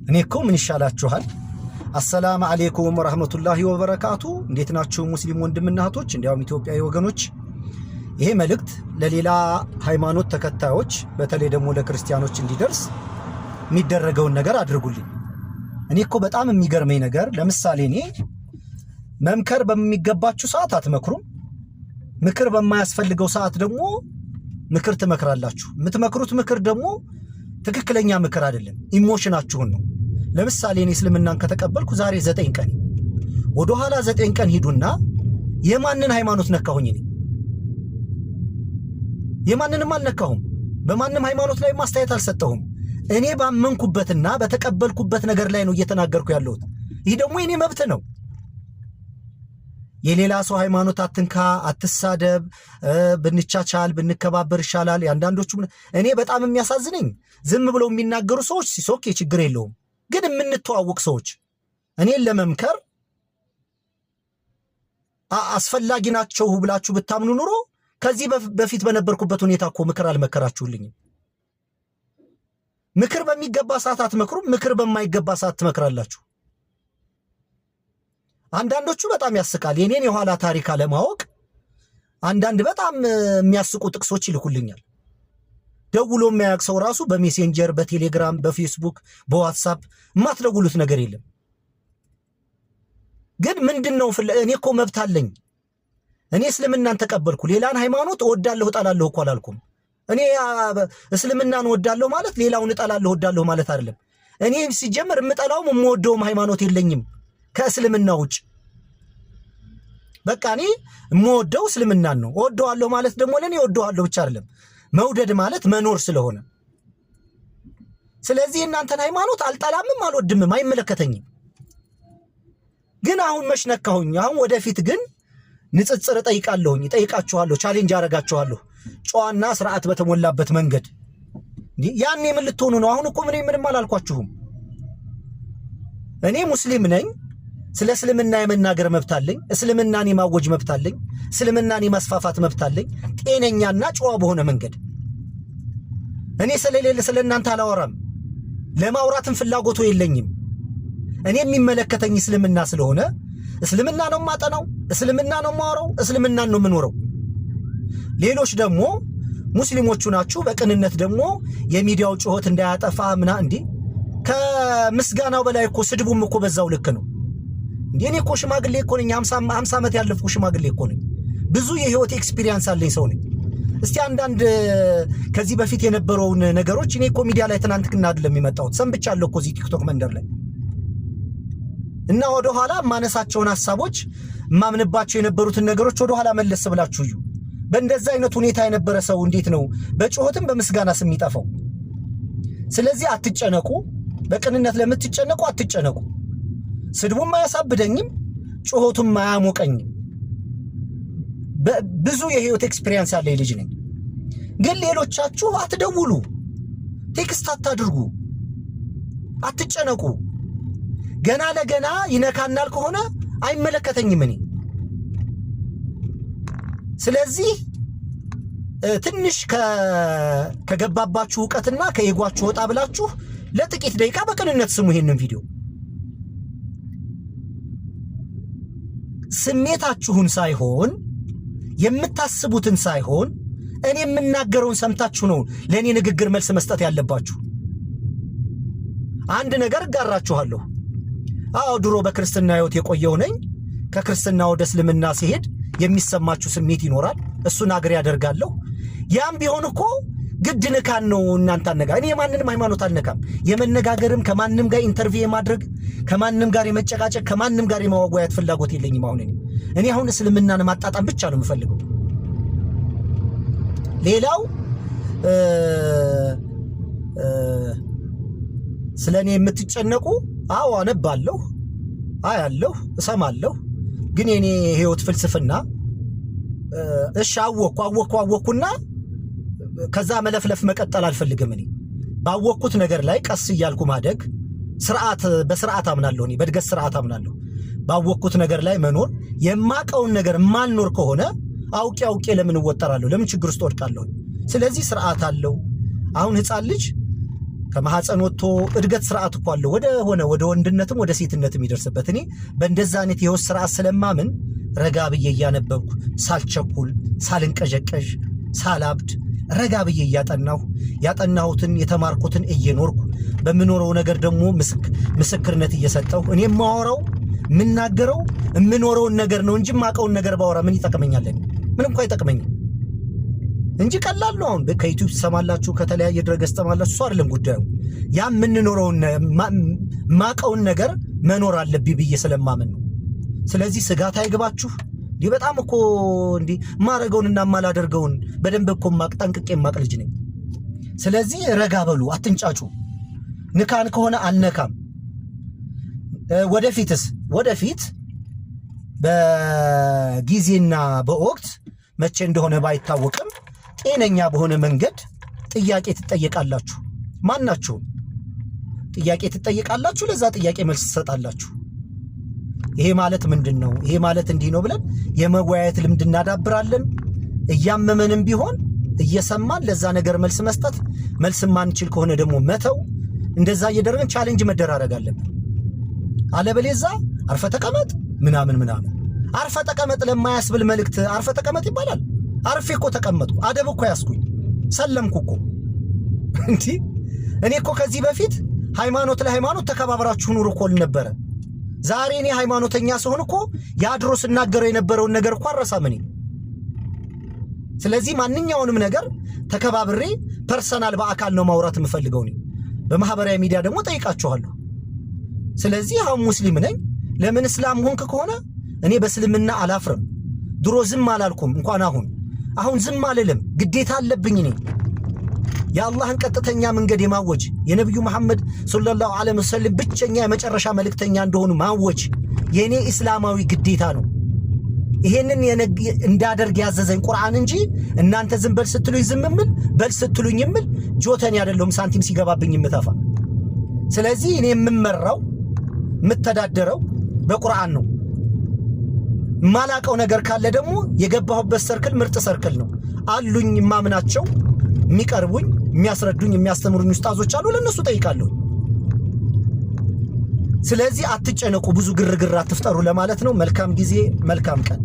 እኔ እኮ ምን ይሻላችኋል? አሰላም አሌይኩም ወራህመቱላሂ ወበረካቱ። እንዴት ናችሁ ሙስሊም ወንድምና እህቶች፣ እንዲያውም ኢትዮጵያዊ ወገኖች። ይሄ መልእክት ለሌላ ሃይማኖት ተከታዮች በተለይ ደግሞ ለክርስቲያኖች እንዲደርስ የሚደረገውን ነገር አድርጉልኝ። እኔ እኮ በጣም የሚገርመኝ ነገር ለምሳሌ እኔ መምከር በሚገባችሁ ሰዓት አትመክሩም፣ ምክር በማያስፈልገው ሰዓት ደግሞ ምክር ትመክራላችሁ። የምትመክሩት ምክር ደግሞ ትክክለኛ ምክር አይደለም፣ emotion ኣችሁን ነው። ለምሳሌ እኔ እስልምናን ከተቀበልኩ ዛሬ 9 ቀን፣ ወደኋላ 9 ቀን ሂዱና የማንን ሃይማኖት ነካሁኝ? እኔ የማንንም አልነካሁም። በማንም ሃይማኖት ላይ ማስተያየት አልሰጠሁም። እኔ ባመንኩበትና በተቀበልኩበት ነገር ላይ ነው እየተናገርኩ ያለሁት። ይህ ደግሞ የኔ መብት ነው። የሌላ ሰው ሃይማኖት አትንካ፣ አትሳደብ፣ ብንቻቻል ብንከባበር ይሻላል። የአንዳንዶቹ እኔ በጣም የሚያሳዝነኝ ዝም ብለው የሚናገሩ ሰዎች ሲሶክ ችግር የለውም፣ ግን የምንተዋወቅ ሰዎች እኔን ለመምከር አስፈላጊ ናቸው ብላችሁ ብታምኑ ኑሮ ከዚህ በፊት በነበርኩበት ሁኔታ እኮ ምክር አልመከራችሁልኝም። ምክር በሚገባ ሰዓት አትመክሩም፣ ምክር በማይገባ ሰዓት ትመክራላችሁ። አንዳንዶቹ በጣም ያስቃል። የኔን የኋላ ታሪክ አለማወቅ አንዳንድ በጣም የሚያስቁ ጥቅሶች ይልኩልኛል። ደውሎ የማያውቅ ሰው ራሱ በሜሴንጀር፣ በቴሌግራም፣ በፌስቡክ፣ በዋትሳፕ የማትደውሉት ነገር የለም። ግን ምንድን ነው? እኔ እኮ መብት አለኝ። እኔ እስልምናን ተቀበልኩ። ሌላን ሃይማኖት እወዳለሁ እጠላለሁ እኮ አላልኩም። እኔ እስልምናን እወዳለሁ ማለት ሌላውን እጠላለሁ እወዳለሁ ማለት አይደለም። እኔ ሲጀመር የምጠላውም የምወደውም ሃይማኖት የለኝም ከእስልምና ውጭ። በቃ እኔ የምወደው እስልምናን ነው። እወደዋለሁ ማለት ደግሞ ለእኔ እወደዋለሁ ብቻ አይደለም። መውደድ ማለት መኖር ስለሆነ፣ ስለዚህ እናንተን ሃይማኖት አልጠላምም አልወድምም፣ አይመለከተኝም። ግን አሁን መች ነካሁኝ? አሁን ወደፊት ግን ንጽጽር እጠይቃለሁኝ፣ እጠይቃችኋለሁ፣ challenge አረጋችኋለሁ ጨዋና ስርዓት በተሞላበት መንገድ። ያኔ ምን ልትሆኑ ነው? አሁን እኮ ምንም አላልኳችሁም። እኔ ሙስሊም ነኝ። ስለ እስልምና የመናገር መብት አለኝ። እስልምናን የማወጅ መብት አለኝ። እስልምናን የማስፋፋት መብት አለኝ፣ ጤነኛና ጨዋ በሆነ መንገድ። እኔ ስለሌለ ስለ እናንተ አላወራም። ለማውራትም ፍላጎቱ የለኝም። እኔ የሚመለከተኝ እስልምና ስለሆነ እስልምና ነው የማጠናው፣ እስልምና ነው የማወራው፣ እስልምናን ነው የምኖረው። ሌሎች ደግሞ ሙስሊሞቹ ናችሁ። በቅንነት ደግሞ የሚዲያው ጩኸት እንዳያጠፋ ምና እንዴ፣ ከምስጋናው በላይ እኮ ስድቡም እኮ በዛው ልክ ነው። እንዴ እኔ እኮ ሽማግሌ እኮ ነኝ። 50 ዓመት ያለፍኩ ሽማግሌ እኮ ነኝ። ብዙ የህይወት experience አለኝ ሰው ነኝ። እስቲ አንዳንድ ከዚህ በፊት የነበረውን ነገሮች፣ እኔ እኮ ሚዲያ ላይ ትናንትና አይደለም የመጣሁት፣ ሰንብቻለሁ እኮ እዚህ ቲክቶክ መንደር ላይ። እና ወደኋላ የማነሳቸውን ሀሳቦች፣ የማምንባቸው የነበሩትን ነገሮች ወደኋላ መለስ ብላችሁ እዩ። በእንደዛ አይነት ሁኔታ የነበረ ሰው እንዴት ነው በጩኸትም በምስጋና ስም የሚጠፋው? ስለዚህ አትጨነቁ። በቅንነት ለምትጨነቁ አትጨነቁ። ስድቡም አያሳብደኝም፣ ጩኸቱም አያሞቀኝም። ብዙ የህይወት experience ያለኝ ልጅ ነኝ። ግን ሌሎቻችሁ አትደውሉ፣ text አታድርጉ፣ አትጨነቁ። ገና ለገና ይነካናል ከሆነ አይመለከተኝም እኔ። ስለዚህ ትንሽ ከገባባችሁ እውቀትና ከ ego ኣችሁ ወጣ ብላችሁ ለጥቂት ደቂቃ በቅንነት ስሙ ይሄንን ቪዲዮ። ስሜታችሁን ሳይሆን፣ የምታስቡትን ሳይሆን፣ እኔ የምናገረውን ሰምታችሁ ነው ለእኔ ንግግር መልስ መስጠት ያለባችሁ። አንድ ነገር እጋራችኋለሁ። አዎ፣ ድሮ በክርስትና ሕይወት የቆየው ነኝ። ከክርስትና ወደ እስልምና ሲሄድ የሚሰማችሁ ስሜት ይኖራል። እሱን agree ያደርጋለሁ። ያም ቢሆን እኮ ግድ ንካን ነው እናንተ አነጋ እኔ የማንንም ሃይማኖት አልነካም። የመነጋገርም፣ ከማንም ጋር interview የማድረግ፣ ከማንም ጋር የመጨቃጨቅ፣ ከማንም ጋር የመዋጓያት ፍላጎት የለኝም። አሁን እኔ አሁን እስልምናን ማጣጣም ብቻ ነው የምፈልገው። ሌላው ስለ እኔ የምትጨነቁ፣ አዎ አነባለሁ፣ አያለሁ፣ እሰማለሁ። ግን የኔ ህይወት ፍልስፍና እሺ አወቅኩ አወቅኩ አወቅኩና ከዛ መለፍለፍ መቀጠል አልፈልግም። እኔ ባወቅኩት ነገር ላይ ቀስ እያልኩ ማደግ፣ ስርዓት በስርዓት አምናለሁ። እኔ በእድገት ስርዓት አምናለሁ። ባወቅኩት ነገር ላይ መኖር፣ የማቀውን ነገር የማልኖር ከሆነ አውቄ አውቄ ለምን እወጠራለሁ? ለምን ችግር ውስጥ ወድቃለሁ? ስለዚህ ስርዓት አለው። አሁን ህፃን ልጅ ከማህፀን ወጥቶ እድገት ስርዓት እኮ አለው ወደ ሆነ ወደ ወንድነትም ወደ ሴትነትም የሚደርስበት። እኔ በእንደዛ አይነት የህይወት ስርዓት ስለማምን ረጋ ብዬ እያነበብኩ፣ ሳልቸኩል፣ ሳልንቀዠቀዥ፣ ሳላብድ ረጋ ብዬ እያጠናሁ፣ ያጠናሁትን የተማርኩትን እየኖርኩ፣ በምኖረው ነገር ደግሞ ምስክርነት እየሰጠሁ፣ እኔ የማወራው የምናገረው የምኖረውን ነገር ነው እንጂ የማውቀውን ነገር ባወራ ምን ይጠቅመኛል? ምንም እንኳ አይጠቅመኝም እንጂ ቀላል ነው። አሁን ከ YouTube ትሰማላችሁ፣ ከተለያየ ድረገጽ ትሰማላችሁ። እሱ አይደለም ጉዳዩ። ያ የምንኖረውን ማቀውን ነገር መኖር አለብኝ ብዬ ስለማምን ነው። ስለዚህ ስጋት አይግባችሁ። እንዲህ በጣም እኮ እንዲህ ማረገውንና ማላደርገውን በደንብ እኮ ማቅ፣ ጠንቅቄ ማቅ ልጅ ነኝ። ስለዚህ ረጋ በሉ፣ አትንጫጩ። ንካን ከሆነ አልነካም። ወደፊትስ ወደፊት በጊዜና በወቅት መቼ እንደሆነ ባይታወቅም ጤነኛ በሆነ መንገድ ጥያቄ ትጠየቃላችሁ። ማናችሁም ጥያቄ ትጠየቃላችሁ። ለዛ ጥያቄ መልስ ትሰጣላችሁ። ይሄ ማለት ምንድን ነው? ይሄ ማለት እንዲህ ነው ብለን የመወያየት ልምድ እናዳብራለን። እያመመንም ቢሆን እየሰማን ለዛ ነገር መልስ መስጠት፣ መልስ ማንችል ከሆነ ደግሞ መተው። እንደዛ እየደረግን challenge መደራረግ አለብን። አለበለዛ አርፈህ ተቀመጥ ምናምን ምናምን፣ አርፈህ ተቀመጥ ለማያስብል መልእክት አርፈህ ተቀመጥ ይባላል። አርፌ እኮ ተቀመጥኩ፣ አደብ እኮ ያዝኩኝ፣ ሰለምኩ እኮ። እንዲህ እኔ እኮ ከዚህ በፊት ሃይማኖት ለሃይማኖት ተከባብራችሁ ኑሩ እኮ ነበረ። ዛሬ እኔ ሃይማኖተኛ ስሆን እኮ ያድሮ ስናገረው የነበረውን ነገር እኮ አልረሳም እኔ። ስለዚህ ማንኛውንም ነገር ተከባብሬ personal በአካል ነው ማውራት የምፈልገው እኔ። በማህበራዊ ሚዲያ ደግሞ ጠይቃችኋለሁ። ስለዚህ አሁን ሙስሊም ነኝ። ለምን እስላም ሆንክ ከሆነ እኔ በእስልምና አላፍርም። ድሮ ዝም አላልኩም፣ እንኳን አሁን አሁን ዝም አልልም። ግዴታ አለብኝ እኔ የአላህን ቀጥተኛ መንገድ የማወጅ፣ የነቢዩ መሐመድ ሰለላሁ ዐለይሂ ወሰለም ብቸኛ የመጨረሻ መልእክተኛ እንደሆኑ ማወጅ የእኔ እስላማዊ ግዴታ ነው። ይሄንን እንዳደርግ ያዘዘኝ ቁርአን እንጂ እናንተ ዝም በል ስትሉኝ ዝም እምል፣ በል ስትሉኝ እምል ጆተኒ አይደለሁም፣ ሳንቲም ሲገባብኝ የምተፋ። ስለዚህ እኔ የምመራው የምተዳደረው በቁርአን ነው። የማላቀው ነገር ካለ ደግሞ የገባሁበት circle ምርጥ circle ነው። አሉኝ የማምናቸው፣ የሚቀርቡኝ፣ የሚያስረዱኝ፣ የሚያስተምሩኝ ኡስታዞች አሉ። ለእነሱ ጠይቃለሁ። ስለዚህ አትጨነቁ፣ ብዙ ግርግር አትፍጠሩ ለማለት ነው። መልካም ጊዜ፣ መልካም ቀን።